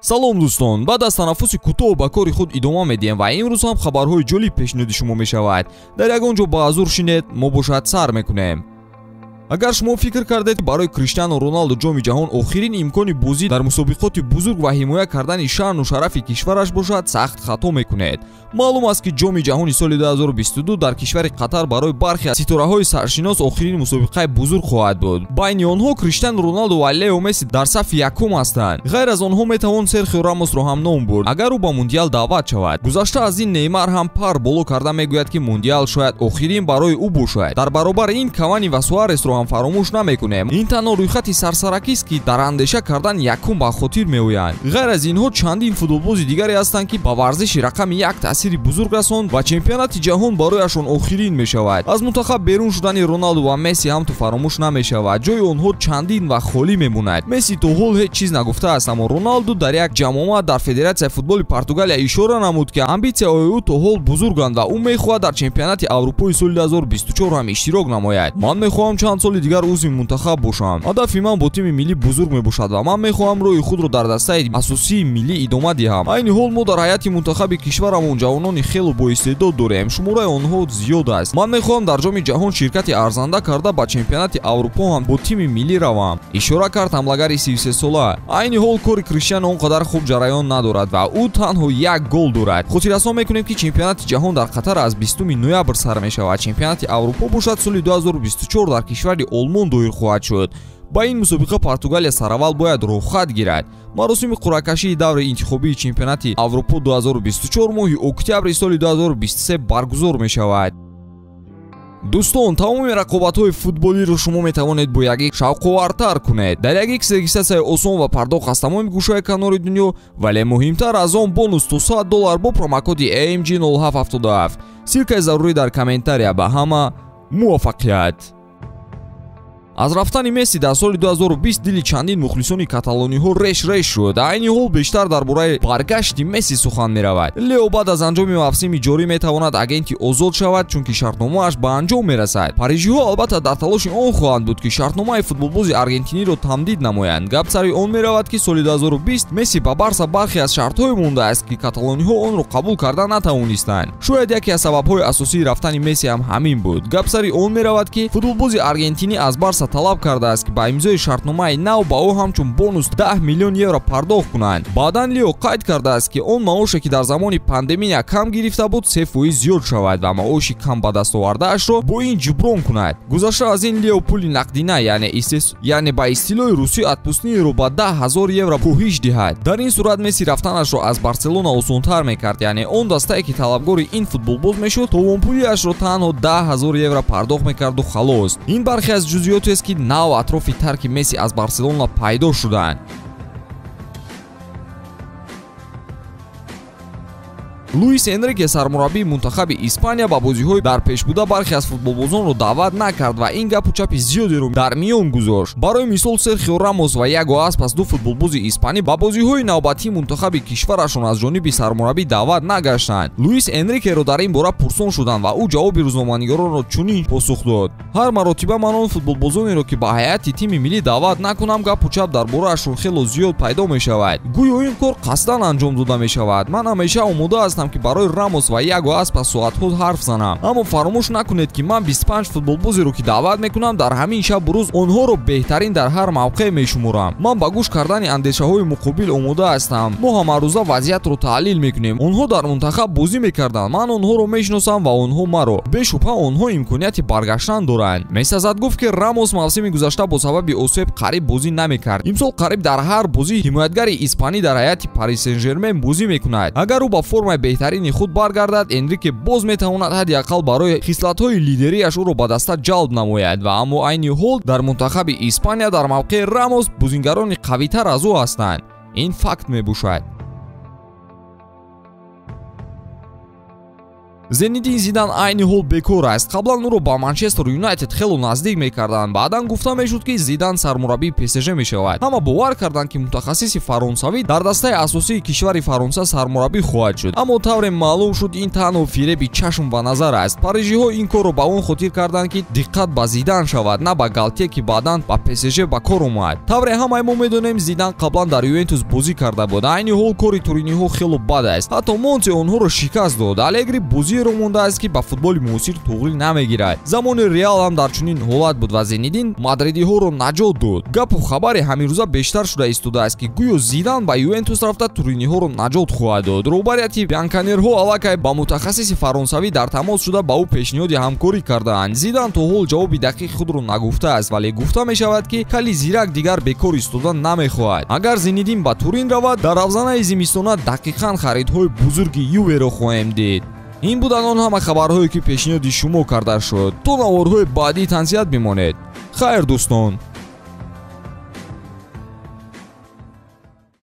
Салом дӯстон, баъд аз танаффуси кӯтоҳ ба кори худ идома медиҳем ва имрӯз ҳам хабарҳои ҷолиб пешниҳоди шумо мешавад. Дар ягон ҷо ба ҳузур шинед, мо бошад сар мекунем. Агар шумо фикр кардед барои Криштиану Роналду ҷоми ҷаҳон охирин имкони бозӣ дар мусобиқоти бузург ва ҳимоя кардани шаъну шарафи кишвараш бошад, сахт хато мекунед. Маълум аст, ки ҷоми ҷаҳони соли 2022 дар кишвари Қатар барои бархе аз ситораҳои саршинос охирин мусобиқаи бузург хоҳад буд. Байни онҳо Криштиану Роналду ва Лео Месси дар сафи якум ҳастанд. Ғайр аз онҳо метавон Серхио Рамосро ҳам ном бурд, агар ӯ ба мундиал даъват шавад. Гузашта аз ин Неймар ҳам пар боло карда мегӯяд, ки мундиал шояд охирин барои ӯ бошад. Дар баробари ин Кавани ва Суаресро ҳам фаромӯш намекунем. Ин танҳо рӯйхати сарсаракист, ки дар андеша кардан якум ба хотир меоянд. Ғайр аз инҳо чандин футболбози дигаре ҳастанд, ки ба варзиши рақами як таъсири бузург расонд ва чемпионати ҷаҳон барояшон охирин мешавад. Аз мунтахаб берун шудани Роналду ва Месси ҳам ту фаромӯш намешавад. Ҷои онҳо чандин вақт холӣ мемонад. Месси то ҳол ҳеҷ чиз нагуфтааст, аммо Роналду дар як ҷамъомад дар Федератсияи футболи Португалия ишора намуд, ки амбитсияҳои ӯ то ҳол бузурганд ва ӯ мехоҳад дар чемпионати Аврупои соли 2024 ҳам иштирок намояд. Ман мехоҳам чанд соли дигар узви мунтахаб бошам. Ҳадафи ман бо тими миллӣ бузург мебошад ва ман мехоҳам роҳи худро дар дастаи асосии миллӣ идома диҳам. Айни ҳол мо дар ҳайати мунтахаби кишварамон ҷавонони хело боистеъдод дорем. Шумораи онҳо зиёд аст. Ман мехоҳам дар ҷоми ҷаҳон ширкати арзанда карда ба чемпионати Аврупо ҳам бо тими миллӣ равам, ишора кард ҳамлагари 33сола. Айни ҳол кори Криштиану он қадар хуб ҷараён надорад ва ӯ танҳо як гол дорад. Хотиррасон мекунем, ки чемпионати ҷаҳон дар Қатар аз 20 ноябр сар мешавад. Чемпионати Аврупо бошад соли 2024 дар кишвари Олмон доир хоҳад шуд. Ба ин мусобиқа Португалия сараввал бояд рӯхат гирад. Маросими қуръакашии даври интихобии чемпионати Аврупо 2024 моҳи октябри соли 2023 баргузор мешавад. Дӯстон, тамоми рақобатҳои футболиро шумо метавонед бо як шавқовартар кунед. Дар як икс регистратсияи осон ва пардохт аз тамоми гӯшаи канори дунё, вале муҳимтар аз он бонус то $100 бо промокоди AMG0777. Ссилкаи зарурӣ дар комментария. Ба ҳама муваффақият! Аз рафтани Месси дар соли 2020 дили чандин мухлисони каталониҳо реш-реш шуд. Айни ҳол бештар дар бораи баргашти Месси сухан меравад. Лео баъд аз анҷоми мавсими ҷорӣ метавонад агенти озод шавад, чунки шартномааш ба анҷом мерасад. Парижиҳо албатта дар талоши он хоҳанд буд, ки шартномаи футболбози аргентиниро тамдид намоянд. Гап сари он меравад, ки соли 2020 Месси ба Барса бархе аз шартҳое мондааст, ки каталониҳо онро қабул карда натавонистанд. Шояд яке аз сабабҳои асосии рафтани Месси ҳам ҳамин буд. Гап сари он меравад, ки футболбози аргентинӣ аз Барса талаб кардааст, ки ба имзои шартномаи нав ба ӯ ҳамчун бонус 10 миллион евро пардохт кунанд. Баъдан Лео қайд кардааст, ки он маоше, ки дар замони пандемия кам гирифта буд, 3% зиёд шавад ва маоши кам ба даст овардаашро бо ин ҷуброн кунад. Гузашта аз ин Лео пули нақдина, яъне ба истилоҳи русӣ отпускниро ба 10 000 евро коҳиш диҳад. Дар ин сурат Месси рафтанашро аз Барселона осонтар мекард, яъне он дастае, ки талабгори ин футболбоз мешуд, товонпулиашро танҳо 10 000 евро пардохт мекарду халос. Ин бархе аз ҷузъиётест, ки нав атрофи тарки Месси аз Барселона пайдо шуданд. Луис Энрике, сармураббии мунтахаби Испания, ба бозиҳои дар пеш буда бархе аз футболбозонро даъват накард ва ин гапу чапи зиёдеро дар миён гузошт. Барои мисол Серхио Рамос ва Яго Аспас, ду футболбози испанӣ, ба бозиҳои навбатии мунтахаби кишварашон аз ҷониби сармураббӣ даъват нагаштанд. Луис Энрикеро дар ин бора пурсон шуданд ва ӯ ҷавоби рӯзноманигоронро чунин посух дод: ҳар маротиба ман он футболбозонеро, ки ба ҳайати тими миллӣ даъват накунам, гапу чап дар бораашон хело зиёд пайдо мешавад. Гӯё ин кор қасдан анҷом дода мешавад. Ман ҳамеша омода ҳастам, ки барои Рамос ва Яго Аспас соатҳо ҳарф занам, аммо фаромӯш накунед, ки ман 25 футболбозеро, ки даъват мекунам, дар ҳамин шабу рӯз онҳоро беҳтарин дар ҳар мавқеъ мешуморам. Ман ба гӯш кардани андешаҳои муқобил омода ҳастам. Мо ҳамарӯза вазъиятро таҳлил мекунем. Онҳо дар мунтахаб бозӣ мекарданд, ман онҳоро мешиносам ва онҳо маро. Бешубҳа онҳо имконияти баргаштан доранд. Месазад гуфт, ки Рамос мавсими гузашта бо сабаби осеб қариб бозӣ намекард. Имсол қариб дар ҳар бозӣ ҳимоятгари испанӣ дар ҳайати Пари Сен-Жермен бозӣ мекунад. Агар ӯ ба формаи беҳтарини худ баргардад, Энрике боз метавонад ҳадди ақал барои хислатҳои лидерияш ӯро ба даста ҷалб намояд. Ва аммо айни ҳол дар мунтахаби Испания дар мавқеи Рамос бозингарони қавитар аз ӯ ҳастанд. Ин факт мебошад. Зинедин Зидан айни ҳол бекор аст. Қаблан ӯро ба Манчестер Юнайтед хело наздик мекарданд. Баъдан гуфта мешуд, ки Зидан сармураббии ПСЖ мешавад. Ҳама бовар карданд, ки мутахассиси фаронсавӣ дар дастаи асосии кишвари Фаронса сармураббӣ хоҳад шуд. Аммо тавре маълум шуд, ин танҳо фиреби чашм ва назар аст. Парижиҳо ин корро ба он хотир карданд, ки диққат ба Зидан шавад, на ба Галтье, ки баъдан ба ПСЖ ба кор омад. Тавре ҳамаи мо медонем, Зидан қаблан дар Ювентус бозӣ карда буд. Айни ҳол кори туриниҳо хело бад аст. Ҳатто Монте онҳоро шикаст дод. Алегри бозиеро мондааст, ки ба футболи муосир туғрӣ намегирад. Замони Реал ҳам дар чунин ҳолат буд ва Зинедин мадридиҳоро наҷот дод. Гапу хабари ҳамирӯза бештар шуда истодааст, ки гӯё Зидан ба Ювентус рафта туриниҳоро наҷот хоҳад дод. Роҳбарияти бянканерҳо аллакай ба мутахассиси фаронсавӣ дар тамос шуда ба ӯ пешниҳоди ҳамкорӣ кардаанд. Зидан то ҳол ҷавоби дақиқи худро нагуфтааст, вале гуфта мешавад, ки кали зирак дигар бекор истода намехоҳад. Агар Зинедин ба Турин равад, дар равзанаи зимистона дақиқан харидҳои бузурги Юверо хоҳем дид. Ин буданд он ҳама хабарҳое, ки пешниҳоди шумо карда шуд. То наворҳои баъдӣ тансиҳат бимонед. Хайр, дӯстон.